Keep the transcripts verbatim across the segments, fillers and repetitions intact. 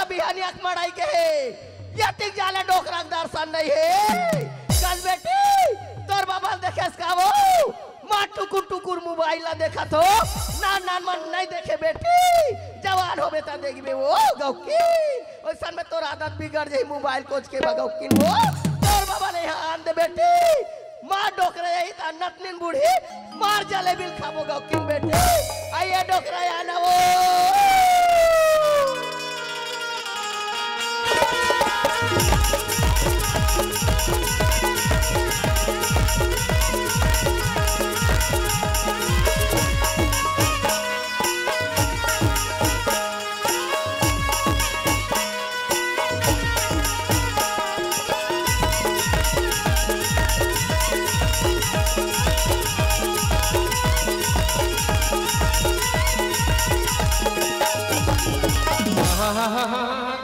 बिहानिया के मड़ई के हे, यतिक जाले डोकरा के दर्शन नइ हे। कल बेटी, तोर बाबा ल देखेस का वो? माँ टुकुर टुकुर मोबाइल ला देखत हो, नान नान मन नइ देखे बेटी, जवान होबे त देखबे वो गौकिन। ओइसन में तोर आदत बिगड़ जाही मोबाइल कोच के बा गौकिन वो। तोर बाबा ल इहाँ आन दे बेटी, माँ डोकरा यही त नतनिन बूढ़ी, मार जलेबी ल खाबो गौकिन बेटी। आइए डोकरा आना वो।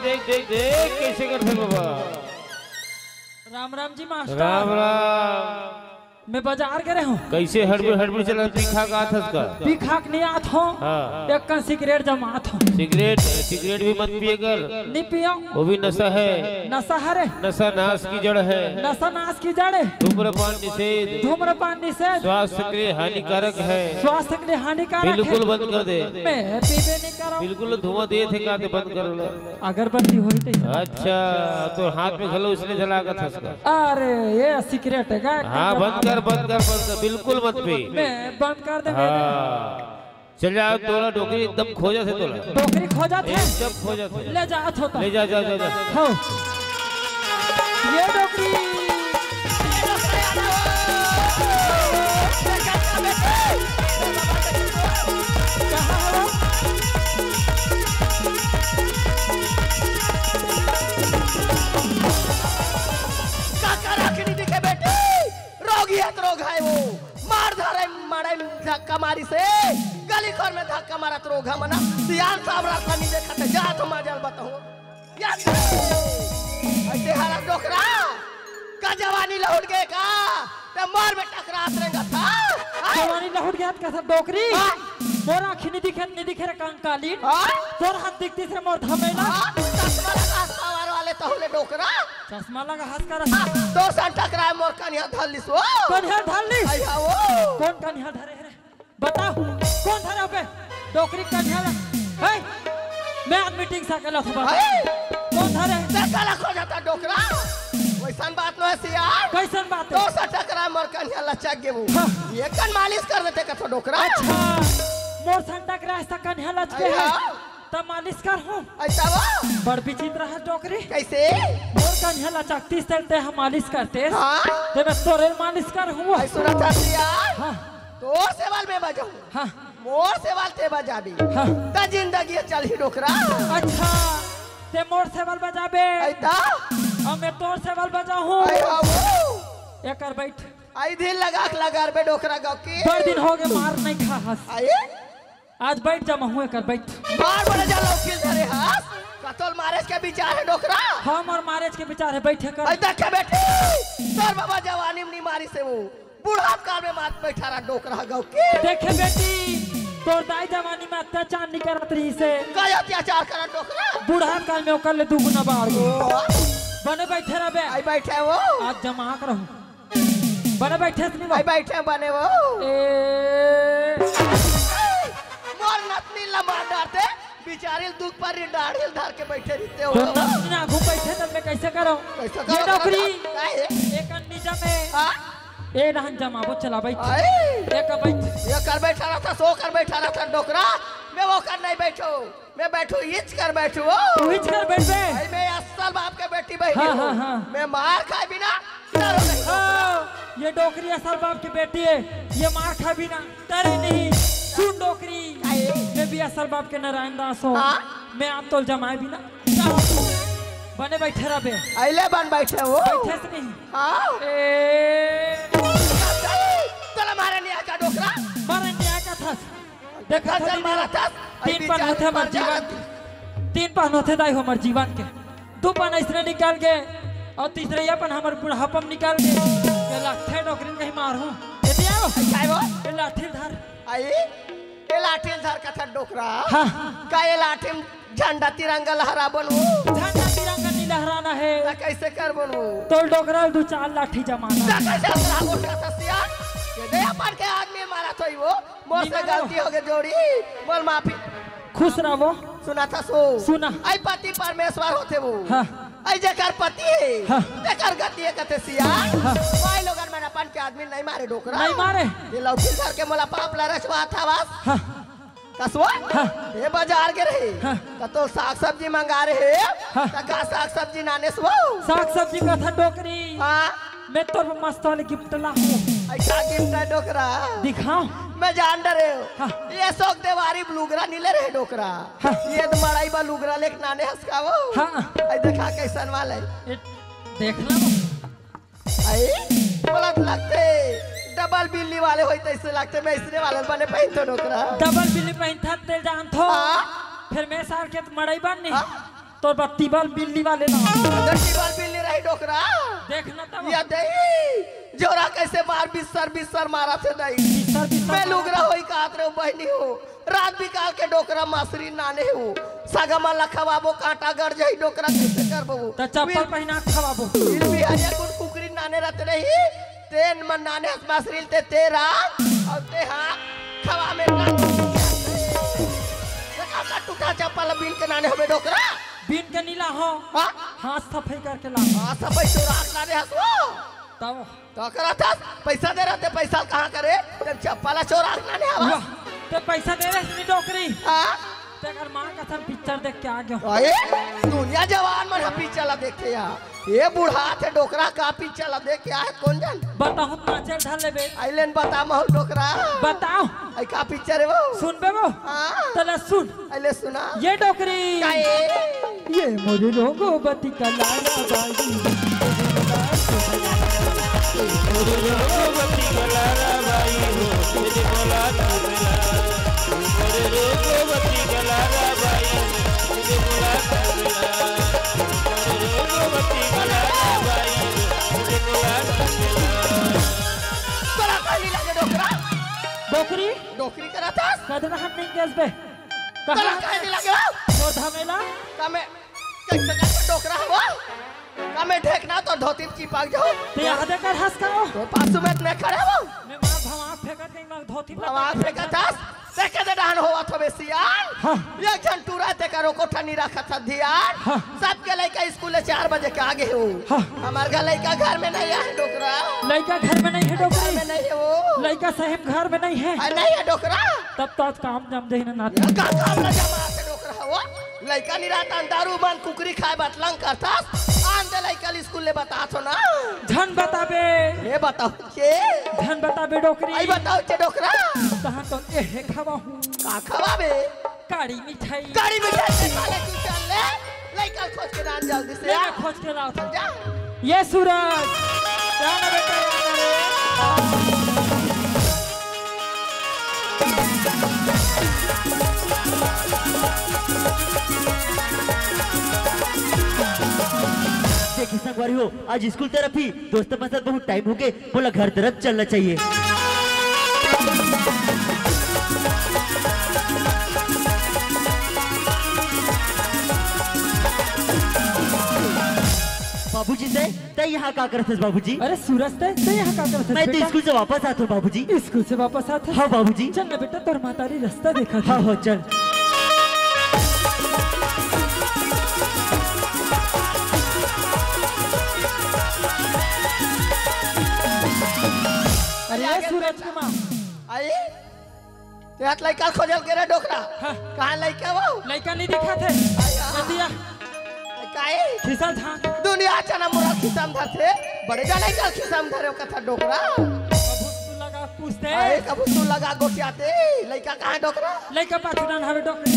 देख देख देख, कैसे करथे बाबा। राम राम जी मास्टर। राम राम। मैं बाजार गे रहेंव। कैसे हड़बड़ हड़बड़ चला, पी खा के आथस का? पी खा के नइ आथंव। हाँ। एक कन सिगरेट जमाथंव। सिगरेट, सिगरेट भी मत पिए कर। नइ पियंव। वो भी नशा है। नशा हरे। नशा नाश की जड़ है। नशा नाश की जड़ है। धूम्रपान निषेध। धूम्रपान निषेध। स्वास्थ्य के लिए हानिकारक है। स्वास्थ्य के लिए हानिकारक है। बिल्कुल बंद कर दे। मैं पीबे नइ करंव। बिल्कुल धुआं देथे का, ते बंद कर ले। अगरबत्ती होही तइसे। अच्छा, तोर हाथ में घलो इसने जला के थस का? अरे, ये सिगरेट हे का? हाँ, बंद कर, बंद कर, बंद कर, बिल्कुल मत पी। मैं बंद कर दे। हाँ। चल जा, तोला डोकरी एकदम खोजथे तोला। डोकरी खोजथे? एकदम खोजथे। ले जा, अच्छा होता। ले जा, जा, जा, जा। हाँ। ये डोकरी। कहाँ है वो? काका राखी नहीं दिखे बेटी, रोग ही है तो रोग है वो। मार धारे मारे धक्का मारी से, गली खोर में धक्का मारत रोग है मना। सियान साहब रास्ता नहीं देखा थे, जा तो मैं जल बताऊँ। या ऐसे हालत डोकरा, का जवानी लहुट गए का? ते मोर में टकरात रेंगत हा। हाँ? जवानी लहुट गया का सब डोकरी? हाँ। मोर आँखी नहीं दिखे, नहीं दिखे रे कंकालीन। हाँ? तोर हाथ दिखती से मोर धमेला। हाँ? चश्मा लगा सवार वाले तहुले डोकरा। चश्मा लगा हंस कर। हाँ, तोर सन टकराए मोर कनिहा धर लिस वो। कनिहा धर लिस? अइहा वो। कौन कनिहा धरे रे? बताओ, कौन धरे बे? डोकरी कनिहा ला। हे, मैं आज मीटिंग से अकेला था। हे! कौन धरे? ते काला खोजत हा डोकरा? वैसन बात नोहे सियार। कैसन बात है? तोर सन टकराए मोर कनिहा लचक गे वो। हाँ। ये कन मालिश कर देते कथो डोकरा। अच्छा, मोर सन टकराए से कनिहा लचके हे। अइहा। त मालिश करहूँ। अइसा वो? बड़ विचित्र हे डोकरी। कैसे? मोर कनिहा लचकतिस ते हा मालिश करते। हाँ। ते मैं तोरे मालिश करहूँ। अइसा सुनत हा सियार। हाँ। तोर सेवा ल मैं बजाहूँ। हाँ। मोर सेवा ल ते बजाबे। हाँ। त जिंदगी चलही डोकरा। अच्छा, ते मोर सेवा ल बजाबे। अइसा? अउ मैं तोर सेवा ल बजाहूँ। अइहा वो। एकर बैठ। अइ दिल लगा के लगा बे डोकरा गौकी। बड़ दिन होगे मार नइ खा हस। अइ? आज बैठ जमाहूँ एकर, बैठ। मार बड़े जा लौकिल धरे हस। कतोल मारेज के विचार हे डोकरा। हाँ, मोर मारेज के विचार हे, बैठ एकर। अइ देखे बेटी, तोर बाबा जवानी में नइ मारिस हे वो। बुढ़ात काल में मार बैठा रहा डोकरा गौकी। देखे बेटी, तोर दाई जवानी में अत्याचार नइ करत रहिस हे। का अत्याचार करा डोकरा? बुढ़ात काल में ओकर ले दुगुना बाढ़ गे। ओ। बने बैठे रह बे। अइ बैठे वो। आज जमा करहूँ। बने बैठे से नहीं अइ बा। बैठे बने वो। ए। मोर नतनी ला मार डारते, बिचारी ल दुख पर डाढ़ी ल धर के बैठे रहिते हो। तो नतनी आगू बैठे तब मैं कैसे करूँ? कैसे ये करो, नौकरी। करो, काहे? एक अन्नी जमे। हाँ? ए रहन जमाबो चला बैठ। अइ। एक बैठ। एकर बैठा रहता, सो कर बैठा रहता डोकरा, मैं वो कर नहीं बैठो। मैं बैठू, इच कर बैठू, ओ। तू इच कर बैठ बे। भाई, मैं असल बाप के बेटी बहिनी हाँ, हूँ। हाँ, हाँ। मैं मार खाए बिना डरो नहीं। हाँ, ये डोकरी असल बाप की बेटी हे, ये मार खाए बिना डरे नहीं। सुन डोकरी, काहे? मैं भी असल बाप के नारायण दास हूँ। हाँ? मैं आप तोल जमाए बिना डरो नहीं। बने बैठे रह बे। अइले बन बैठे हो। बैठे से नहीं। हाँ। ए। तोला मारे नहीं आका डोकरा। मारे नहीं आका था। देखा था नजर मारा था, तीन पन होथे हमर जीवन के। तीन पन होथे दाई हमर जीवन के। दू पन अइसने निकल गे अउ तीसरइया पन हमर बुढ़ापा म निकल गे। ये लाठी डोकरी ल कहीं मारहूँ। ये दिया वो। काय वो? ये लाठी ल धर। आई? ये लाठी ल धर कथस डोकरा। हाँ। का ये लाठी म झंडा तिरंगा लहराबो न वो? झंडा तिरंगा नहीं लहराना है। त कइसे करबो न वो? तोर डोकरा ल दू चार लाठी जमाना। त कइसे लहराबो कथस सियान? ये दे अपन के आदमी मारत होही वो। मोर से निकालो। गलती होगे जोड़ी। मोर माफी। खुश रहो। सुनथस वो। सुना। अई पति परमेश्वर होथे वो। हाँ। अई जेकर पति हे, हाँ। तेकर गति हे कथे सियान। हाँ। भाई लोगन मन अपन के आदमी ल नहीं मारे डोकरा। नहीं मारे। ये लौठी ल धर के मोला पाप ला रचवात हवस। हाँ। कस वो? हाँ। ये बाजार गे रहे। हाँ। त तोर साग सब्जी मंगा रहे। हाँ। त का साग सब्जी नानेस वो? साग सब्जी कथस डोकरी। हाँ। मैं तोर बर मस्त वाले gift लाहूं। अइसा gift हे डोकरा। दिखाओ। मैं जान डरेंव। हाँ। ये सोक देवारी बर लुगरा नइ ले रहे डोकरा। हाँ। ये तो मड़ई बर लुगरा लेके नाने हस का वो। हाँ। अई देखा कइसन वाला हे। ये देख ला। अई, बोलत लगथे, double बिल्ली वाले होही तइसे लगथे, मैं अइसने वाला बने पहिनथों डोकरा। Double बिल्ली पहिनथस तेला जानथों। हाँ। फेर मैं सार के मड़ई बर नहीं। हाँ। तोर बर टिबल बिल्ली वाले ना। अगर टिबल बिल्ली रही डोकरा। देख ना तब। या दही, जोरा कइसे मार बिस्सर बिस्सर मारथे दही। बिस्सर बिस्सर मैं मारथे। लुगरा होही काहत रहेंव बहिनी हो। रात बिकाल के डोकरा मसरी ल नाने हंव। सगा मन ला खवाबो कांटा गड़ जाही डोकरा कइसे करबो? त चप्पल पहिना के खवाबो। इन बिहारिया कुन कुकरी ल नाने रहिथे नहीं। तेन मन नाने हस मसरी ल ते तेरा। अउ ते हा खवा में ना। देखा का टूटा चप्पल बीन के नाने हवे डोकरा। बीन के नइ लाहंव। हाँ? हाथ सफई करके लाहंव। हाथ सफई चोरा के लाने हस वो। तब? त करथस, पइसा दे रहिते, पइसा ल कहाँ करे? तें चप्पल ला चोरा के लाने हवस। वाह, तें पइसा दे रहिस नहीं डोकरी। हाँ? तेकर माँ कसम picture देख के आ गेंव। अरे, दुनिया जवान मन ह picture ला देखथे यार। ये बूढ़ा थे डोकरा का picture ला देख के आए कोन जन? बताहूं त नाचे ल धर लेबे। अई ले न बता महूं डोकरा। बताओ। अई का picture हे वो? सुनबे वो? हाँ। त ले सुन। अई ले सुना। ये डोकरी। का ये? ये मोरे रोगो बती कलारा बाई। मोरे रोगो बती कलारा बाई हो, ये बोला था मेरा। मोरे रोगो बती कलारा बाई हो, ये बोला था मेरा। तोला काहे नइ लागे डोकरा? डोकरी? डोकरी करथस? कदना हम नहीं गेस बे। तोला काहे नइ लागे हो? तोर धमेला? का मैं कइसे का डोकरा हवं? का मैं ढेकना तोर धोती म चिपक जाहूं? तें आदे कर हस का हो? तोर पासू में त मैं खड़े हवं। मैं मार भवाक फेंकत गई, मैं धोती म भवाक फेंकत हस? तें के दे डहन होवत हवे सियान। हाँ। एक झन टूरा तेकर एको ठन नइ रखत हस धियान। हाँ। सबके लइका स्कूल ले चार बजे के आगे हो। हाँ। हमर घर लइका घर में नहीं हे डोकरा। लइका घर में नहीं हे घर डोकरी। में नहीं हे वो। लइका सही म घर में नहीं हे। अरे नहीं हे डोकरा। तब तो आज काम जम जाही ना नाती। ये का काम ना जमा से डोकरा हो? लइका नइ रहत हन दारू मन कुकरी खाए बतलंग करथस। आन दे लइका ल स्कूल ले बताथों ना। झन बताबे। ये बताहूं चे। झन बताबे डोकरी। अई बताहूं चे डोकरा। तहां तो एहे खवाहूं। का खवाबे? काड़ी मिठाई। काड़ी मिठाई के साले तू चल ले। लइका ल खोज के लान जल्दी से। ले, मैं खोज के लावत हंव। जा। ये सूरज, क्या ना बेटा, क्या ना रे? देखी संगवारी हो, आज स्कूल तरफ ही दोस्त मन साथ बहुत टाइम होगे, मोला घर तरफ चलना चाहिए। बाबूजी से, तैं यहाँ का करत हस बाबूजी? अरे सूरज, तैं, तैं यहाँ का करत हस मैं तो बेटा? स्कूल से वापस आत हंव बाबूजी। स्कूल से वापस आत हस? हाँ बाबूजी। चल ना बेटा, तोर महतारी रस्ता देखत हे। हाँ, हाँ, चल। अरे सूरज के माँ। अई? तें हा त लइका ल खोजे ल गे रहे डोकरा। हाँ। कहाँ लइका वो? लइका नइ दिखत हे। अई, हाँ। एती आ। काहे? खिसा ल झांक। दुनिया चना मुरा खिसा म धरथे। बड़े जान लइका ल खिसा म धरे हो कथस डोकरा। कभू सुन लगा पूछथे। अई, कभू सुन लगा गोठियाथे। लइका कहाँ हे डोकरा? लइका पाछू डहन हवे डोकरी।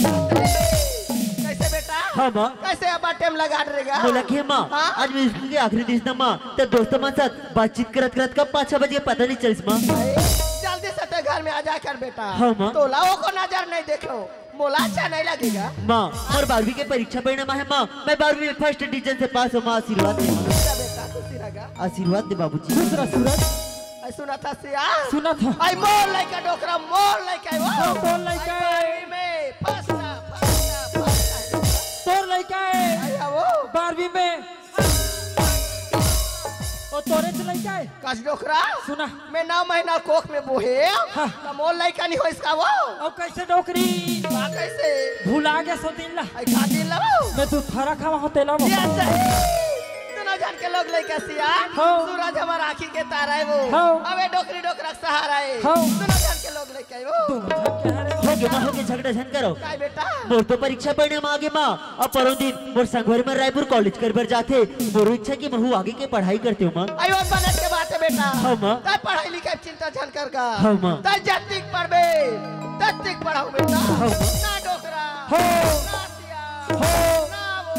कइसे बेटा? हाँ, माँ। कइसे अब्बड़ टाइम लगा डरे गा? मोला के माँ, हाँ? आज मैं स्कूल के आखिरी दिन ना माँ, त दोस्त मन साथ बातचीत करत करत कब पाँच छह बज गे पता नइ चलिस माँ। अई, जल्दी से तें घर में आ जा कर बेटा। हाँ, माँ। तोला ओकर नजर नइ देखो, मोला अच्छा नइ लगे गा। माँ, मोर बारहवीं के परीक्षा परिणाम आहे माँ, मैं बारहवीं में first division से पास हंव माँ, आशीर्वाद दे माँ। जा बेटा, खुशी रह गा। आशीर्वाद दे बाबूजी। खुश रह सूरज। ऐ सुनत हस सियान? सुनत हँव। ऐ मोर लइका डोकरा, मोर लइका हे वो। हाँ, तोर लइका ऐ हे। बारहवीं में फर्स्ट, फर्स्ट, फर्स्ट। तोर लइका हे। ऐ हा वो। बारहवीं में। ओ तोरेच लइका हे। कस डोकरा? सुना। मैं नौ महीना कोख में बोहे। हाँ। त मोर लइका नइ होइस का वो? अउ कइसे डोकरी? का कइसे? भुला गेस ओ दिन ला। ऐ का दिन ला वो? मैं दूध फरा खावा हँव तेला वो। ये सही। दूनों झन के लोग लइका सियान। हाँ। सूरज हमर आँखी के तारा हे वो। हाँ। अउ ए डोकरी डोकरा के सहारा हे। हाँ। दूनों झन के लोग लइका हे वो। दूनों झन के हरे। होगे माँ, होगे, झगड़ा झन करो। काय बेटा? मोर तो परीक्षा परिणाम आगे माँ। अब परों दिन मोर संगवारी मन रायपुर कॉलेज करे बर जाथे। मोरो इच्छा कि महूँ आगे के पढ़ाई करतेंव माँ। अयो, बनेच के बात हे बेटा। हाँ माँ। तैं पढ़ाई लिखाई चिंता झन कर गा। हाँ माँ। तैं जतिक पढ़बे, ततिक पढ़हूँ बेटा। हाँ माँ। ना डोकरा, हाँ। ना सियान, हाँ। ना वो।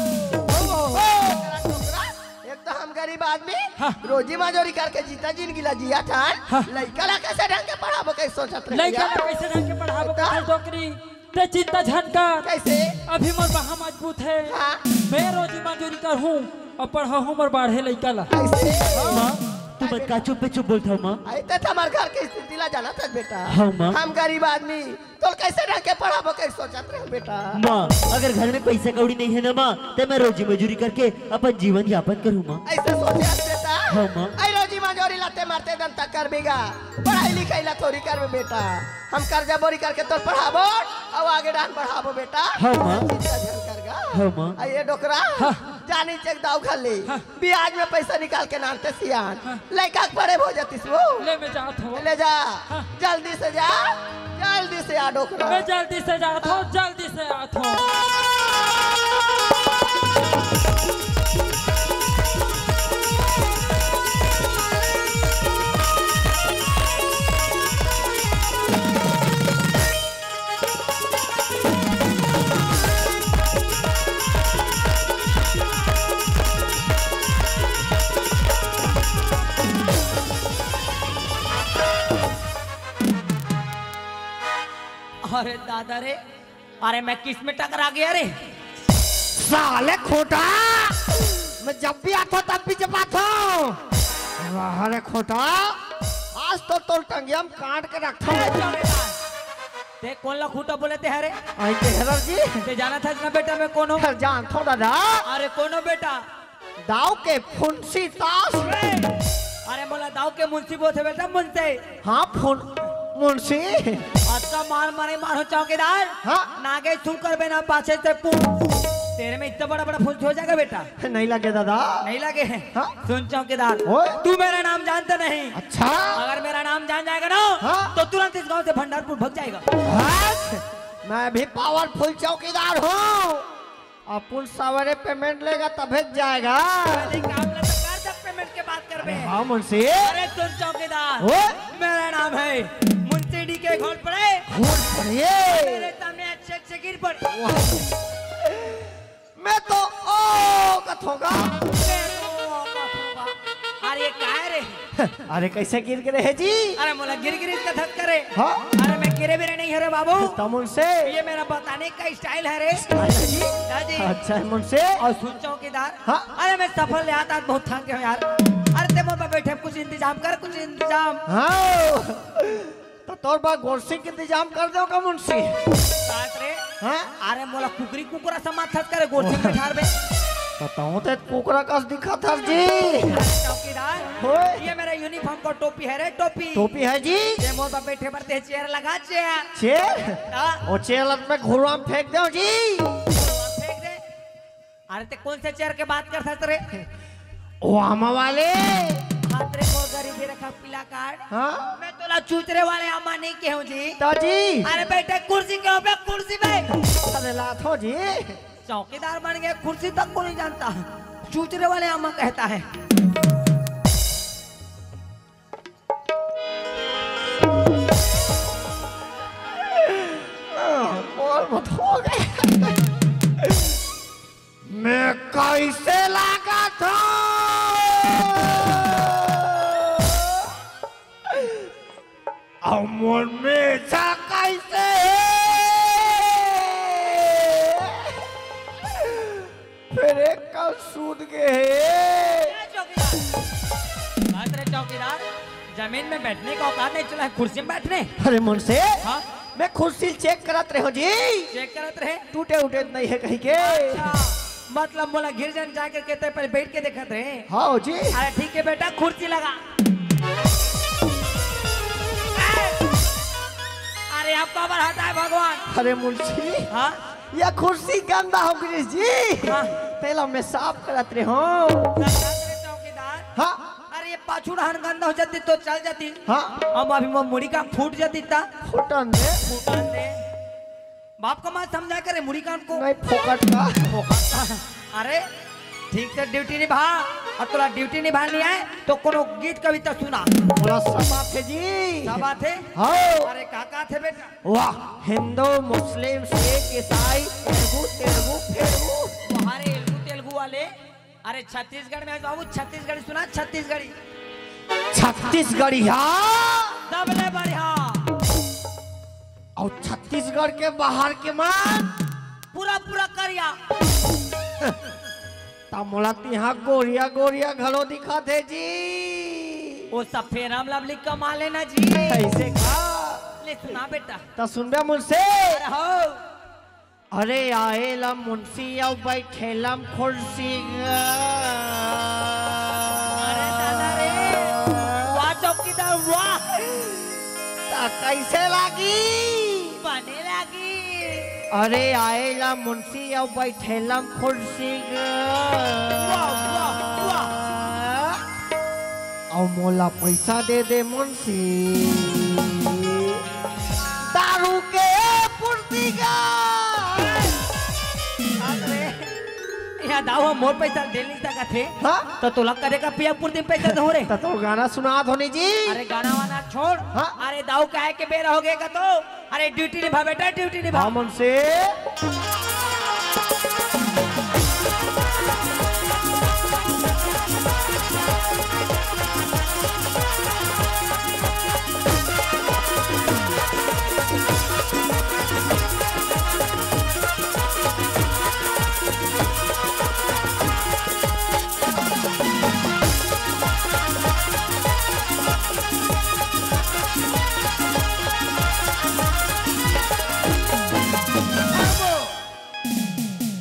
हाँ। हो, करा डोकरा। एक तो हम गरीब आदमी, हाँ। रोजी मजूरी करके जीता जिनगी ला जियत हन। हाँ। लइका ला कइसे ढंग के पढ़ाबो, कइसे सोचत रहे लइका ला भैया? कइसे ढंग के पढ़ाबो, बेटा। कइसे डोकरी? तैं चिंता झन कर। कइसे? अभी मोर बाँह मजबूत हे। हाँ। मैं रोजी मजूरी करहूँ अउ पढ़ाहूँ मोर बाढ़े लइका ला। कइसे? हाँ। माँ, तुमन का चुप्पे चुप बोलथव माँ? अरे, तैं तो हमर घर के स्थिति ला जानत हस बेटा। हाँ, माँ। हम गरीब आदमी, तोला कइसे ढंग के पढ़ाबो, कइसे सोचत रहेंव बेटा। माँ, अगर घर में पइसा कौड़ी नइ हे ना माँ, त मैं रोजी मजूरी करके अपन जीवन यापन करहूँ माँ। अइसे सोचे हस बेटा? हाँ, माँ। अई रोजी मजूरी ला तैं मरते दन तक करबे गा। पढ़ाई लिखाई ला थोड़ी करबे बेटा। हम करजा बोरी करके तोला पढ़ाबो अउ आगे डाहन बढ़ाबो बेटा। हाँ, माँ। चिंता झन कर गा। हाँ, माँ। अई ए डोकरा, हाँ। जानिच एक दाव घले। हाँ। बियाज में पइसा निकाल के लानते सियान। हाँ। लइका के पढ़े हो जातिस वो। ले, मैं जात हँव। ले जा। हाँ। जल्दी से जा। जल्दी से आ डोकरा। मैं जल्दी से जात हँव, जल्दी से आत हँव। अरे दादा रे, अरे मैं किस में टकरा गया रे? साले खोटा, मैं जब भी आथँव तब भी चपाथँव। अरे खोटा, आज तो तोर टंगिया में काट के रखथँव। अरे चौकीदार, तैं कोन ला खूटा बोलत हस रे? अई टेहरर जी। तैं जानत हस ना बेटा मैं कोन हँव? अरे जानथँव दादा। अरे कोन हव बेटा? दाव के फुंसी तास। अरे मोला दाव के मुंशी बोलथे बेटा, मुंशी। हाँ, फुन-, मुंशी। अतका मार मारे मारो चौकीदार। हाँ। नागे छू कर बिना पाछे से पू-, तेरे में इतना बड़ा बड़ा फुंसी हो जाएगा बेटा। नहीं लगे दादा। नहीं लगे? हाँ। सुन चौकीदार, ओए। तू मेरा नाम जानता नहीं। अच्छा। अगर मेरा नाम जान जाएगा ना, हाँ। तो तुरंत इस गांव से भंडारपुर भाग जाएगा। हाँ। मैं भी पावरफुल चौकीदार हूँ। अपन सवेरे पेमेंट लेगा तभे जाएगा। अरे काम ला तो कर, जब पेमेंट के बात करबे। हाँ मुंशी। अरे सुन चौकीदार, ओ? मेरा नाम है मुंशी डी के घोड़पड़े। घोड़पड़े? मेरे सामने अच्छे अच्छे गिर पड़े। वाह। मैं तो ओ कथोगा। मैं तो ओ कथोगा। अरे काय रे? अरे कैसे गिर गिरे हे जी? अरे मोला गिर गिर के धक करे। हाँ? अरे मैं गिरे बिरे नहीं हरे बाबू। त मुंशी। ये मेरा बताने का स्टाइल है रे। स्टाइल है जी? हाँ जी। अच्छा है मुंशी। अउ सुन चौकीदार। हाँ? अरे मैं सफर ले आता, बहुत थक गया हूँ यार। अरे तैं मोर बर बइठे, कुछ इंतजाम कर, कुछ इंतजाम। हाँ। त तोर बर गोरसी के इंतजाम कर देवँव का मुंशी? बात रे। हाँ? अरे मोला कुकरी कुकरा समझथस का रे, गोरसी में ठार बे। त तहूँ ते कुकरा कस दिखत हस जी। अरे चौकीदार, होए। ये मेरा यूनिफॉर्म का टोपी है रे, टोपी। टोपी है जी। तैं मोर बर बइठे बर तैं चेयर लगा, चेयर। चेयर? हाँ। ओ चेयर ला मैं घुरवा में फेंक देवँव जी। फेंक दे। अरे तैं कोन से चेयर के बात करथस रे? ओ आमा वाले। हाथ रे मोर गरीबी रखा पीला कार्ड। हाँ? मैं तोला चूचरे वाले आमा नहीं कहूँ जी। त जी। अरे बइठे कुर्सी कहूँ बे, कुर्सी में। अरे लाथो जी। चौकीदार बन गया, कुर्सी तक को नहीं जानता। चूचरे वाले आमा कहता है। बोल मत हो गए। मैं कैसे लागत हूँ? अउ मोर मेछा कैसे हे? फेर एक कस सूत गे हे। ए चौकीदार, बात रे चौकीदार, जमीन में बैठने का औकात नहीं चला है, कुर्सी में बैठने। अरे मुंशी, हाँ? मैं कुर्सी चेक करत रहे हो जी। चेक करत रहे? टूटे उटे नहीं है कहीं के। अच्छा, मतलब मोला गिरजन जाके कहते पहले बैठ के देखत रहे। हाँ जी। अरे ठीक है बेटा, कुर्सी लगा। अरे अब काबर हटाए भगवान? अरे मुंशी, हाँ? ये कुर्सी गंदा हो गई जी। हाँ। पहला मैं साफ करत रहे हो। चौकीदार। हाँ। अरे ये पाछू डहन गंदा हो जाती तो चल जाती। हाँ। अब अभी वो मुड़ी का फूट जाती ता। फूटन दे। फूटन दे। बाप का मत समझा करे मुड़ी कान को। नहीं, फोकट का। फोकट का। अरे ठीक से ड्यूटी निभा। और तोला ड्यूटी निभा नहीं आए तो कोनो गीत कविता सुना। बोला सब बात है जी। सब बात है। हाँ। अरे का का थे बेटा? वाह, हिंदू, मुस्लिम, सिख, ईसाई, तेलुगु, तेलुगु, फेलुगु। तुम्हारे एलगू तेलुगु वाले। अरे छत्तीसगढ़ में आए बाबू, छत्तीसगढ़ी सुना, छत्तीसगढ़ी। छत्तीसगढ़िया। सबले बढ़िया। और छत्तीसगढ़ के बाहर के मन? पूरा पूरा करिया। ता मोला तिहा गोरिया गोरिया घलो दिखत हे जी। वो सब फेरम लवली कमा लेना जी। कैसे का? ले सुना बेटा। ता सुनबे मुंशी। अरे हो। अरे आएला मुंशी अउ बैठेलम कुर्सी। अरे दादा रे, वाह चौकीदार वाह। ता कैसे लागी? बने लागी। अरे आएला मुंशी अउ बैठेलम कुर्सी। वाह, वाह, वाह। अउ मोला पैसा दे दे मुंशी। दारू के पुर्ती का। अरे, यहाँ दाऊ मोर पैसा दे नहीं सकत हे। हाँ? तो तोला करे का पिया पुर्ती में पैसा दो रे। तो तोर गाना सुना धोनी जी। अरे गाना वाना छोड़। हाँ? अरे दाऊ काहे के बेरा हो गए का तो? अरे ड्यूटी निभा बेटा, ड्यूटी निभा। हाँ, मुंशी।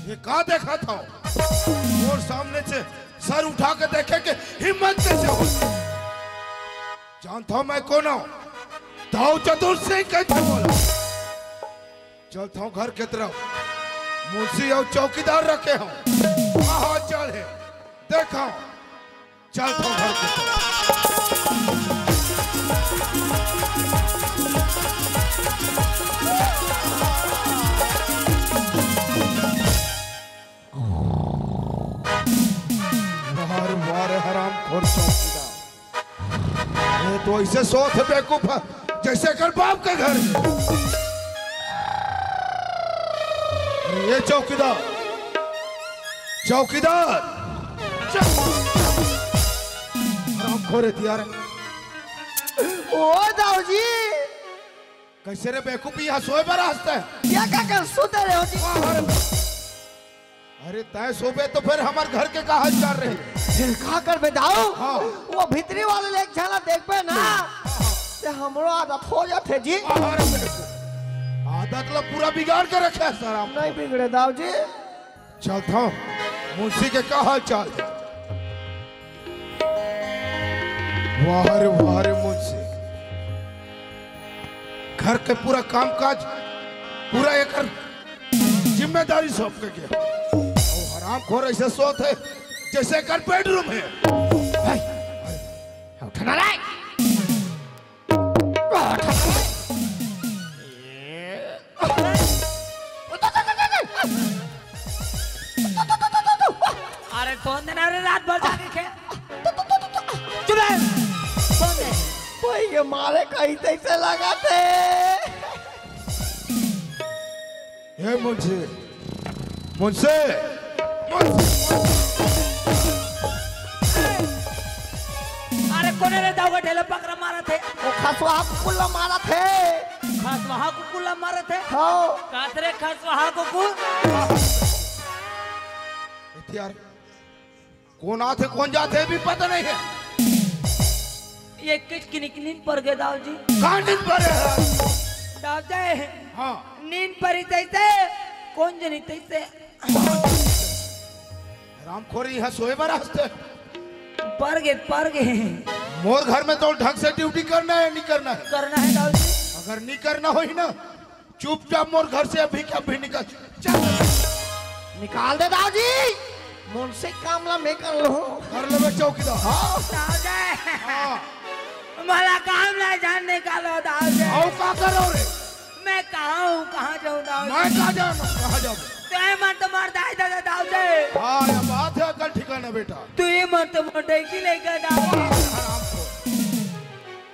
ये का देखत हव? मोर सामने से सर उठा के देखे के हिम्मत कैसे हो? जानत हव मैं कौन हूँ? दाऊ चतुर सिंह कहिथे मोला। चलत हव घर के तरफ। मुंशी अउ चौकीदार रखे हव। कहाँ चल हे? देखव। चलत हव घर के तरफ। वाह रे वाह रे हरामखोर चौकीदार। ये तो ऐसे सोत हे बेवकूफ, जैसे कर बाप के घर। अरे ये चौकीदार, चौकीदार, चौ-, हरामखोर हे तियार। ओ दाऊ जी। कैसे रे बेवकूफ, यहाँ सोए बर हंसता है? ये का कर सुते रहे हो जी? अरे तय सोबे तो फिर हमर घर के का हाल चाल रही? फिर का करबे दाऊ? हाँ। वो भीतरी वाले ले एक झला देखबे ना, ते हमरो आदत हो जाथे जी। अरे बेवकूफ, आदत ला पूरा बिगाड़ के रखे है सर आप। नहीं बिगड़े दाऊ जी। चलत हव, मुंशी के का हाल चाल हे? वाह रे वाह रे मुंशी, घर के पूरा काम काज पूरा एकर जिम्मेदारी सौंप के गया। अउ हरामखोर ऐसे सोत हे जैसे एकर बेडरूम हे। हे, उठना रे। अरे कौन दिन अरे रात भर जागे खे? चुप रह। कौन दिन? कोई के मारे कहीं तैसे लगा थे। हे मुंशी, मुंशी, मुंशी। अरे कोने रे दाऊ का ढेला पकड़ा मारा थे? वो खसवा कुकुर ला मारा थे। खसवा कुकुर ला मारा थे? हाँ। कातरे खसवा कुकुर। यार, कौन आथे कौन जाथे भी पता नहीं है। ये किच किनिक नींद पर गे दाऊ जी। का नींद पर है? दाऊ जी, हाँ। नींद परी तैसे, कौन जनी तैसे? रामखोरी यहाँ सोए बर हंसते। पर गे, पर गे। मोर घर में तो ढंग से ड्यूटी करना है, नहीं करना है? करना है दाऊ जी। अगर नहीं करना होही ना, चुपचाप मोर घर से अभी के अभी निकल। चल। निकाल दे दाऊ जी। मुंशी काम ला मैं कर लूं। कर लेबे चौकीदार। हाँ। दाऊ जी। हाँ। मला काम ला जान निकालो दाऊ जी। आओ का करो रे? मैं कहाँ हूँ, कहाँ जाऊँ दाऊ जी? मैं कहाँ जाऊँ, कहाँ जाऊँ? तो ये मन तो मार दाई दादा दाऊ जी। हाँ, ये बात है, अकल ठिकाना बेटा। तू ये मन तो मोटे की लेकर दाऊ जी। हराम को।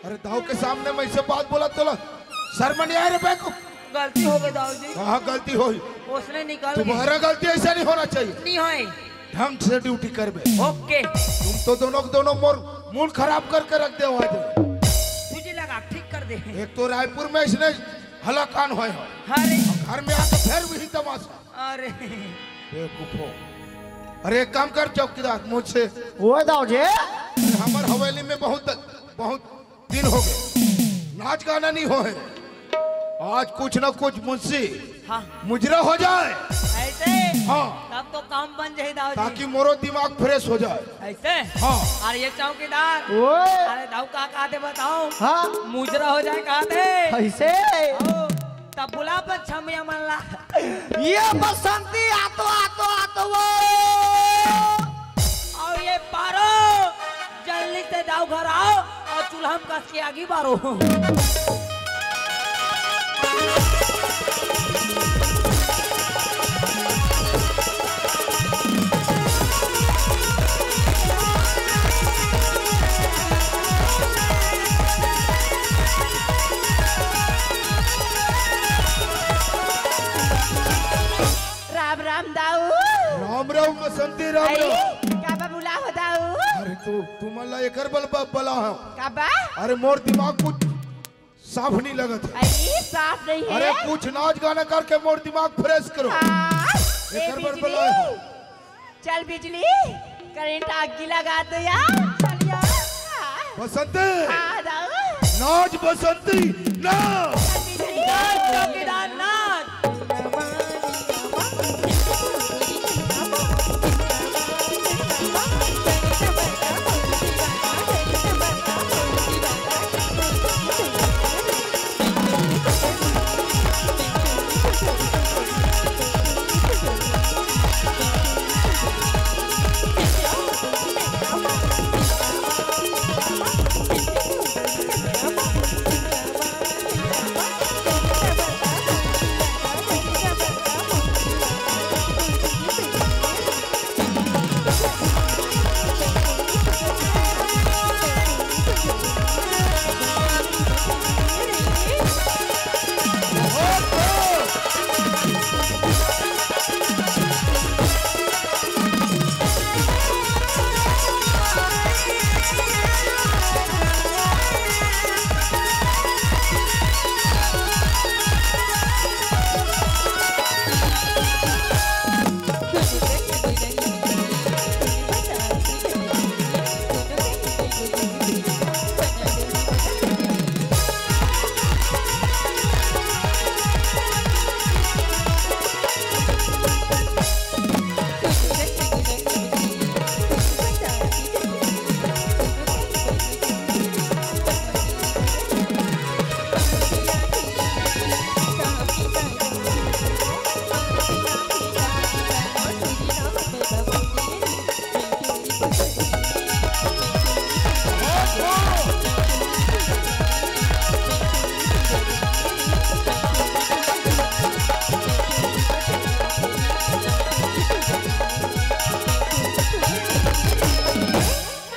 अरे दाऊ के सामने मैं इसे बात बोला तो ला। शर्म नहीं आए रे बेवकूफ? गलती हो गई दाऊ जी। कहाँ गलती होई? उसने निकाल के। तुम्हारा गलती ऐसा नहीं होना चाहिए। नहीं होए। ढंग से ड्यूटी करबे। ओके। तुम तो दोनों के दोनों मोर मूड खराब करके रख दे आज। तुझे लगा ठीक कर दे। एक तो रायपुर में इसने हलाकान होए हो। अरे। घर में आके फिर भी तमाशा। अरे। बेवकूफो। अरे एक काम कर चौकीदार, मुझसे वो दाऊ जी। हमर हवेली में बहुत, बहुत दिन हो गए, नाच गाना नहीं हो है। आज कुछ ना कुछ मुंशी हाँ। मुजरा हो जाए। ऐसे? हाँ। तब तो काम बन जाए दाऊ जी। ताकि मोरो दिमाग फ्रेश हो जाए। ऐसे? हाँ। अरे ये चौकीदार। ओए। अरे दाऊ का कहते बताओ। हाँ। मुजरा हो जाए कहते। ऐसे? ओ, तब बुला पर छमिया मन ला। ये बसंती आतो, आतो, आतो वो। और ये पारो, जल्दी से दाऊ घर आओ और चूल्हा में कस के आगी बारो। राम राम दाऊ। राम राम बसंती, राम आई, राम। काबर बुला हो दाऊ? अरे तू, तुमन ला एकर बल ब-, बला हो। काबर? अरे मोर दिमाग कुछ साफ नहीं लगत है। आई, साफ नहीं है। अरे कुछ नाच गाना करके मोर दिमाग फ्रेश करो। हाँ, ए एकर बर बिजली। बला हो। चल बिजली, करंट आगी लगा दो यार, चल यार। बसंती। हाँ, दाऊ। नाच बसंती, नाच। चल बिजली। नाच चौकीदार, नाच।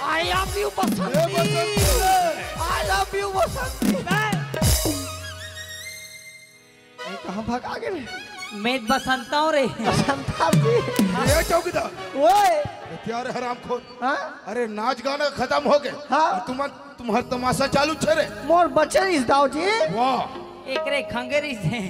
I love you Basanti. I love you बसंती। मैं कहाँ भगा गेले? मैं बसंता हूँ रे। बसंता जी। ये चौकीदार। ओए। ये क्या रे हरामखोर? हाँ? अरे नाच गाना खत्म हो गए। हाँ। और तुम, तुम्हार तमाशा चालू छे रे। मोर बचे रिस दाऊ जी। वाह। एकरे खंगे रिस है।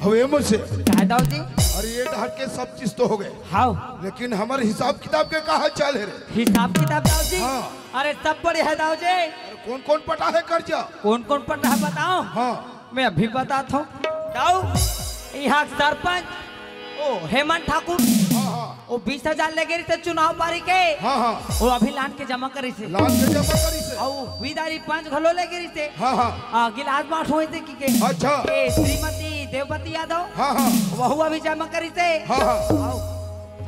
हवे मुझसे। काय दाऊ जी? अरे ये डहर के सब चीज तो हो गए। हाँ। लेकिन हमर हिसाब किताब के कहाँ चाल है रे? हिसाब किताब दाऊ जी? हाँ। अरे सब बढ़िया है दाऊ जी। अरे कौन कौन पटा है कर्जा? कौन कौन पटा है बताओ? हाँ। मैं अभी बताता हूँ। दाऊ, यहाँ सरपंच ओ हेमंत ठाकुर, हाँ, हाँ। वो बीस हजार ले गे रहिसे चुनाव पारी के। हाँ, हाँ। वो अभी लान के जमा करिसे। लान के जमा करिसे। अउ विदारी पंच घलो ले गे रहिसे। हाँ, हाँ। आ, गिलास बांट होए थे कि के। अच्छा। ए, श्रीमती देवपति यादव। हाँ, हाँ। वहू अभी जमा करिसे। हाँ, हाँ। अउ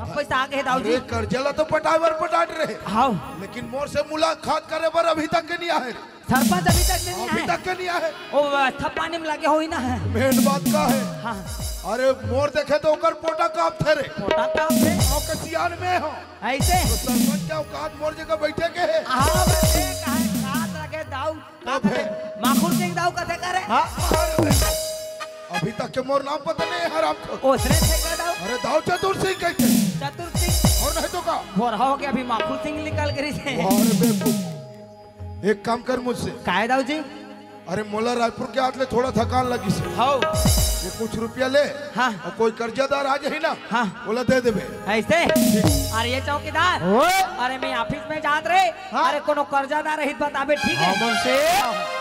सब पैसा आगे हे दाऊ जी। अरे, कर्जा ला तो पटाए बर पटाट रहे। हाँ। लेकिन मोर से मुलाकात करे बर अभी तक के नहीं आए। सरपंच अभी तक नहीं अभी आए। तक के नहीं आए। ओ, सब पानी में लगे होई ना है। मेन बात का है? हाँ। अरे, मोर देखे तो ओकर पोटा कांपथे रे। पोटा कांपथे? ओ, के सियान में हो। ऐसे? तो सरपंच के औकात मोर जगह बैठे के है? हाँ, बस ये कहे, कात लगे दाऊ, का तो कथे? फिर? माखुर सिंह दाऊ कथे करे? हाँ? अरे, अभी तक के मोर नाम पता नहीं है, हराम को। ओसने थे का दाऊ? अरे, दाऊ चतुर सिंह कहते। चतुर सिंह? और नहीं तो का? बोर हो गया, अभी माखुर सिंह निकल गई से। अरे, बेवकूफ। एक काम कर मुझसे। काय दाऊ जी? अरे, मोला रायपुर के आत ले थोड़ा थकान लगिस हे। हाँ। ये कुछ रुपया ले। हाँ। अउ कोई कर्जादार आ जाही ना, हाँ। ओला दे देबे। ऐसे? ठीक। अरे ये चौकीदार, ओ। अरे मैं ऑफिस में जात रहे। हाँ। अरे कोनो कर्जादार रही बताबे, ठीक है? हाँ, मुंशी।